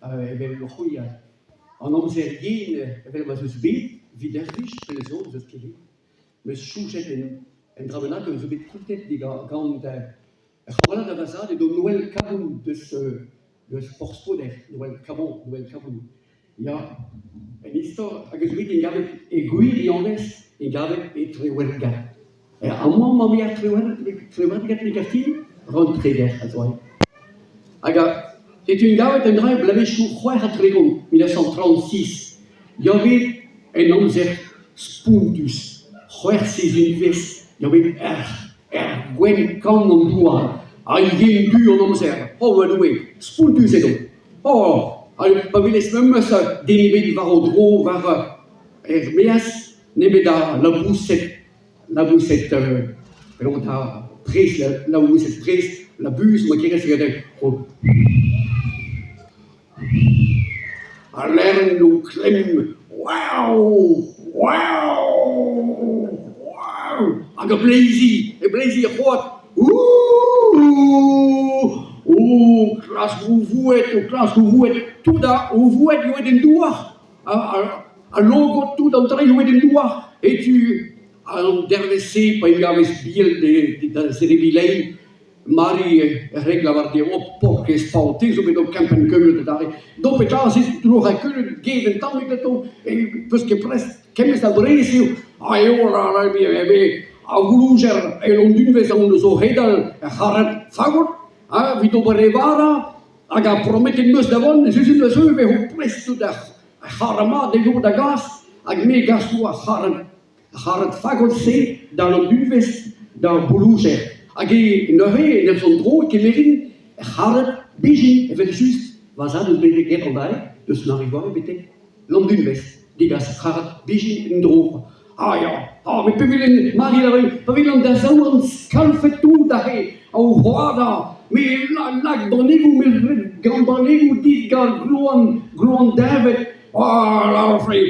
Evel c'hwi an amzer yen evel ma'z eus bet evit ur wech pell zo n'eus ket bet. 'Meus soñjet en dra bennak zo bet kontet gant ur c'hamalad da va zad edo Noël Kabon deus deus Porspoder, Noël Kabon, Noël Kabon. Ya, un istor hag eus bet engavet e gwirionez engavet e Treouergad. Amañ emañ ar Treouergad ne gav ket ran Treger a zo Hag setu engavet un dra e bloavezhioù 36, 1936. Ya bet en amzer spontus, c'hwec'h sizhunvezh, ya bet erc'h, erc'h gwenn kann an douar, ha yen du an amzer, oh ma Doue, spontus edo. Oh, ha pa welez memes den ebet war o dro war er-maez nemet al laboused laboused penaos 'ta prest laboused prest labous ma kerez o Al lern o klemm waou waou waou hag ar bleizi e bleizi er c'hoad ouuuuh o klask o voued o klask o voued tout o voued eo aet en douar Al logod tout an traoù en douar etu an dervezh-se pa gavez biel da zebriñ lein Mari e reg lavar dezho oh paourkaezh paotr te zo bet o kempenn keuneud adarre d'ho petra aze tro ra keuneud get un tammig ganto e peus ket prest kemmes a brez eo ha eo ar vouloujer el an unvez on eus o c'hedal er c'harrad fagot ha evit ober e vara hag a prometet 'meus da vont sizhun a zeu e vezo prest tout ar Ar c'harr mat eo da gas hag me 'gaso ar c'harr ar c'harrad fagot-se da Landunvez d'ar bouloujer. Hag e neuze en ur zont dro e kemerin ar c'harrad bezhin evel-just va zad eus betek Gerrandae, eus Marivoire betek Landunvez, degas ar c'harrad bezhin en-dro. Ah ya, ah met pa welan Mari pa welan da zaouarn skalfet tout aze, o c'hoadañ, me lak bannegoù, me gant bannegoù dit gant gloan, gloan deñved, ah lârfe,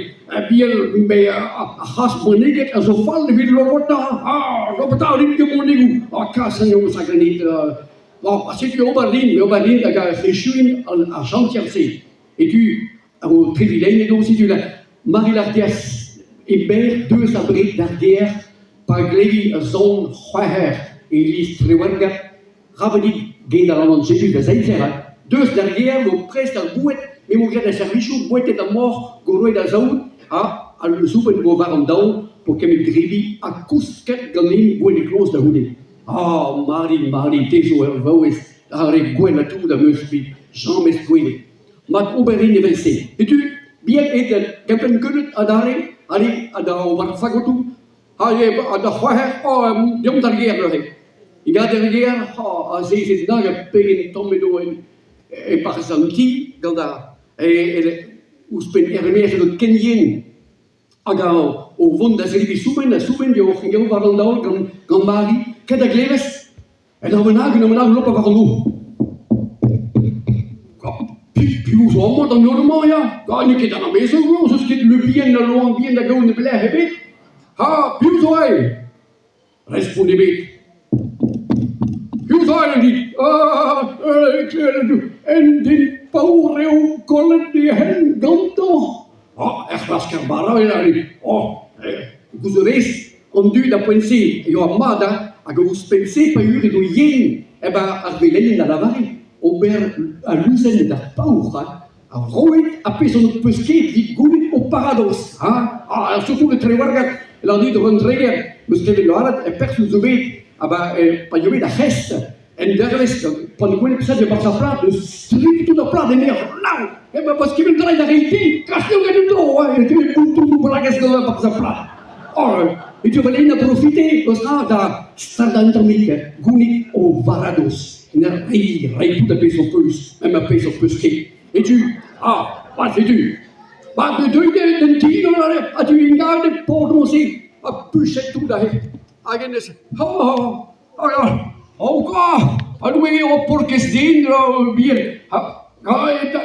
biel, me ar c'has banneget a zo fall evit logotañ, ah logotañ a rit ket bannegoù, ah kas anezho sa ganit, bon, ha setu ober din, me ober din hag echuin ar chantier-se. Etu O trevilein edo setu Mari Lardias e-berr deus abred d'ar gêr pa glevi ur son c'hwec'her e iliz Treouergad ra dit gedal an Anjelus da zeiz eur deus d'ar gêr vo prest ar boued me 'mo graet ar servijoù bouetet ar moc'h goloet ar saout ha al soubenn vo war an daol 'po kemet greviñ ha kousket ganin boued e kloz da c'houde. Ah Mari, Mari, te zo ur vaouez ar re gwellañ tout am eus bet james gwelet. Mat ober rin evel-se. Setu, bihan eo da gempenn keuneud adarre, ale, ha da ober fagotoù, ha da c'hwec'her, oh, deomp d'ar gêr neuze. E gad er gêr, oh, azezet nag ha pegen tomm edo e-barzh an ti gant ar ouzhpenn er-maez edo ken yen. Hag o vont da zebriñ soubenn ha soubenn eo oc'h war an daol gant gant Mari. Ket a glevez? Un dra bennak, un dra bennak lopañ war an nor. Piv zo amañ d'an eur-mañ ya? Ah, n'eo ket an amezeg eo, 'z eus ket le bihan na loan bihan da gaout neblec'h ebet. Ha piv zo aet? Respont ebet. Piv zo aet dit? Ah, un den paour eo kollet e hent gantañ. Ah, er c'hlasker bara eo aet. Oh, gouzout 'rez, An dud a poent-se e oa mat ha hag ouzhpenn-se pa eur edo yen eh ben ar veleien a lavare ober aluzenn d'ar paour ha roit ar pezh n'ho peus ket evit gounit ho paradoz ha ha surtout le Trewargad l'an dud Rentreger 'meus klevet lavaret e person zo bet ha ben pa eo bet ar c'hest En dervezh, pan gwelet prest e-barzh ar plad, eus strip tout ar plad eme ar laou. Emañ pas kement dra da reiñ din, kas eo gant un dro, hein, e teu botoù bragez gant e-barzh ar plad. Oh, e teu valein a profite eus ra da stardañ un tammig, gounit o varadoz, en ur reiñ, reiñ tout ar pezh ho peus, même ar pezh ho peus ket. Etu, ah, pas setu. Ba, deuit d'un ti, non, ha tu ingal e paotr-se, ha puchet tout aze. Hag en deus, oh, oh, Ha Doue eo paourkaezh den bihan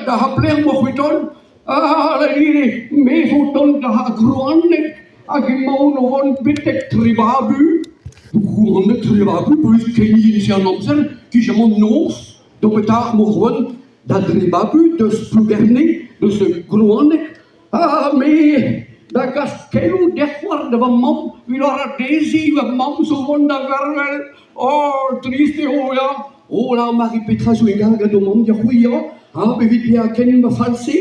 da c'hapler 'maoc'h e-taol me zo tont da Groaneg hag emaon o vont betek Trebabu. Groaneg Trebabu peus ken yen-se an amzer, kichen an noz, d'ober 'maoc'h vont. Da Drebabu, deus Plougerne, deus Grouaneg, ha me da gas keloù d'he c'hoar da va mamm evit lâret dezhi va mamm zo vont da vervel. Oh, trist eo, ya. Oh la Mari, petra zo e garg d'ho mamm dic'hwi, ya? Ha, evit bezañ ken ma fall-se?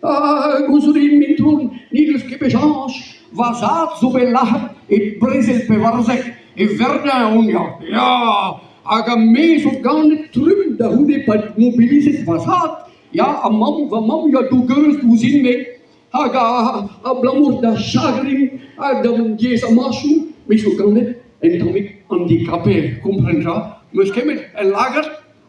Ah, gouzout int, mintron, n'he deus ket bet chañs. Va zad zo bet lazhet e brezel 14 e Verdun on ya. Ya, hag ha me zo ganet trumm da c'houde pa mobilizet va zad. Ya, ha mamm, va mamm ya dougeurus ouzhin-me. Hag abalamour da chagrin ha d'an diaezamañchoù, me zo ganet un tammig handicapé, kompren 'ra. 'Meus kemet el lagad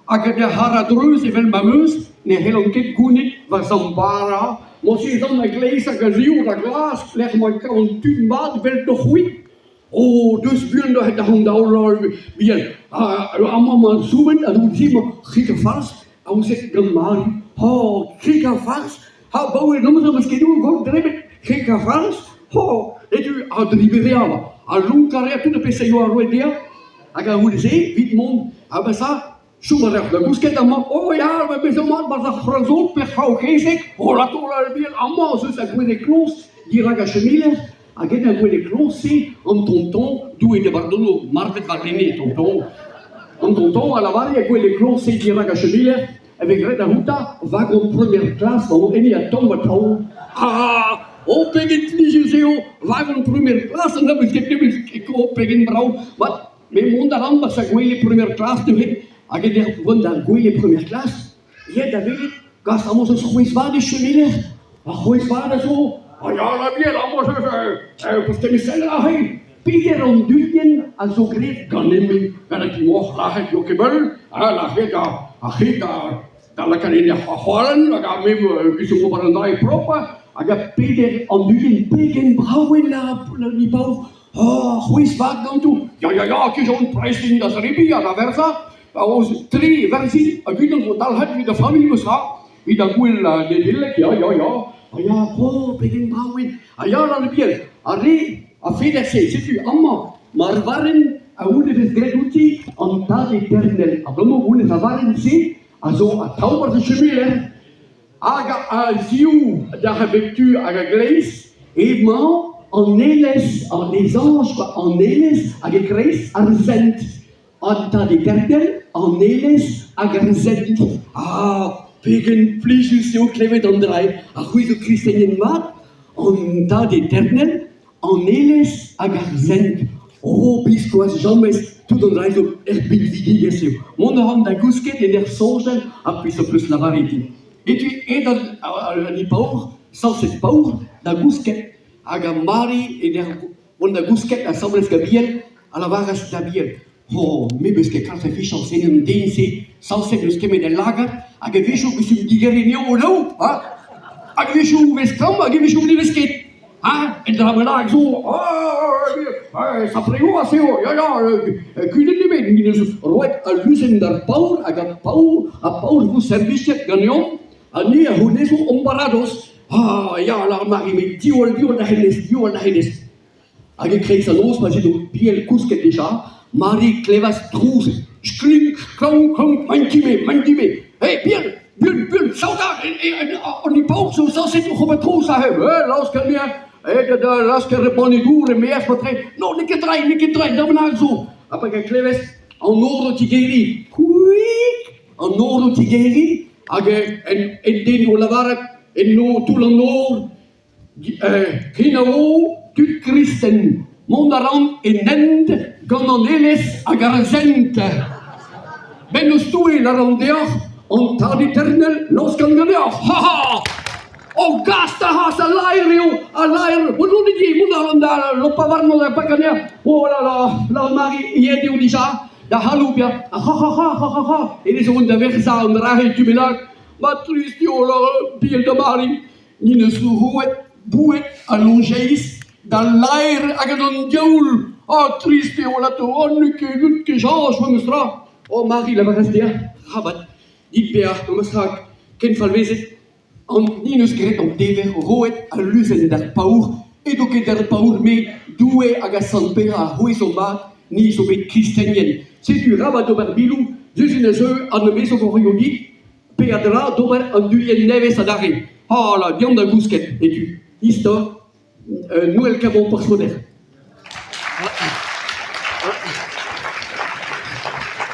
Hag en ur c'harr a-dreuz evel ma 'm eus ne c'hellan ket gounit va zamm bara. Morse ez an a-gleiz hag a-zehou da glask lec'h ma kavan tud mat eveldoc'h-c'hwi. Oh, deus buan da an daol bihan. Amañ emañ soubenn ha ouzh emañ kig-ha-farz aozet gant Mari. Oh, kig-ha-farz! Ha abaoe an amzer 'm eus ket gwall drebet kig-ha-farz. Oh, etu an dribeveañ ha lonkañ a reer tout ar pezh a yoa roet dezhañ. Hag a-c'houde-se, evit mont a-basa, chom a reoc'h da gousket amañ. Oh ya, ma bezañ mat 'barzh ar c'hroazhont pe c'hraou-kezeg, oh lakaomp bihan amañ ez eus ar gwele-kloz dirak ar chemiler. Hag en ar gwele-kloz-se, an tonton, Doue da bardono, marvet warlene, tonton. An tonton a lavare er gwele-kloz-se dirak ar chemiler e vez graet a-outañ wagon première classe war o ene ha tomm atav. Ah! Oh, pegen plijus eo wagon première classe na vez ket nemet oh, pegen brav. Mat, me mont a ran 'barzh ar gwele première classe neuze, hag en ur vont d'ar gwele première classe, ya da welet, gast amañ zo c'hwezh vat e chemiler, ar c'hwezh vat a zo, ah ya, la biel, amañ zo, euh, euh, sell aze. Peder an dudien a zo graet ganin-me, gant an ti-moc'h lazhet eo ket mall, ha lazhet ar c'hig da lakaat en ar c'hoalenn hag ar mem giz ober an dra propr, hag ar peder an dudien pegen brav eo ni paour, oh, c'hwezh vat ganto, ya ya ya, kiz on prest int da zebriñ ha da verzañ, pa tri verzhin hag unan zo dalc'het evit ar familh meus ra, evit ar gouel Nedeleg, ya ya ya, ha ya, oh, pegen brav eo, ha ya, lan bihan, ar re A feder-se, setu amañ marvarenn a-c'houde vez graet outi an Tad Eternel. Abalamour honnezh a varenn-se a zo atav war chemuler hag a-ziv d'ar bep tu hag a-gleiz emañ an elez, an ezañs kwa, an elez hag e-kreiz ar sent. An Tad Eternel, an elez hag ar sent. Ah, pegen plijus eo klevet an dra-se. Ha c'hwi zo kristenien mat? An Tad Eternel, an elez hag ar sent. Oh, biskoazh james tout an dra zo er binvidigezh eo. Mont a ran da gousket en ur soñjal ar pezh ho peus lavaret din. Etu aet an paour, sañset paour, da gousket hag ar mare en ur vont da gousket asambles gant Biel a lavaras da Biel Oh, me 'meus ket kalz a fichañs en un den-se, sañset 'neus kemet el lagad, hag a-wechoù 'kustum digeriñ anezho o-daou, ha hag a-wechoù 'vez kamm hag a-wechoù ne vez ket. Ha un dra bennak zo, sapreoù eo, ya ya, kudenn ebet, ni 'neus roet aluzenn d'ar paour hag ar paour, ar paour 'vo servichet ganeomp, ha ni a c'hounezo hom baradoz. Ah ya, lar Mari, met diwall, diwall da hennezh, diwall da hennezh. Hag e-kreiz an noz, pa'z edo Biel kousket dija, Mari 'klevas trouz sklink, klank, klank, maint dime, maint dime. Hé, Biel, Biel, Biel, sav da, an paour zo sañset oc'h ober trouz aze. Eh, laosk anezhañ, eh, da lask ar banne dour e-maez matre. Non, n'eo ket drein, n'eo ket drein, da bennak zo. Ha pa gleves an nor o tigeriñ, kuik, an nor o tigeriñ, hag en den o lavaret eno toull an nor, Kenavo tud kristen, mont a ran en hent gant an elez hag ar sent. Bennozh Doue lâran deoc'h, an Tad Eternel laoskan ganeoc'h. Ha ha! Oh gast a c'has a laer eo, a laer, mont on ivez, mont a ran da lopañ warnon ha pak anezhañ. Oh là là, la Mari, aet eo dija da c'haloupiañ. Ha ha ha ha ha ha, hennezh zo da verzañ an dra-se tu bennak. Ma trist eo la Biel da Mari. Ni 'neus roet boued ha lojeiz d'al laer hag d'an diaoul. Ha trist eo alato, oh n'eo ket n'out ket chañs memes tra. Oh Mari, lavaras dezhañ, rabat, dit bezañ memes tra ken falvezet. An ni 'neus graet an dever roet aluzenn d'ar paour, edo ket d'ar paour-me Doue hag a sant Pêr a c'hwezho mat, ni zo bet kristenien. Setu rabat ober biloù, diouzh a zeu an emezo roio dit. Peadra d'ober an duilhenn nevez adarre. Hala, deomp da gousket, etu. Istor Nouel Cabon Porspoder.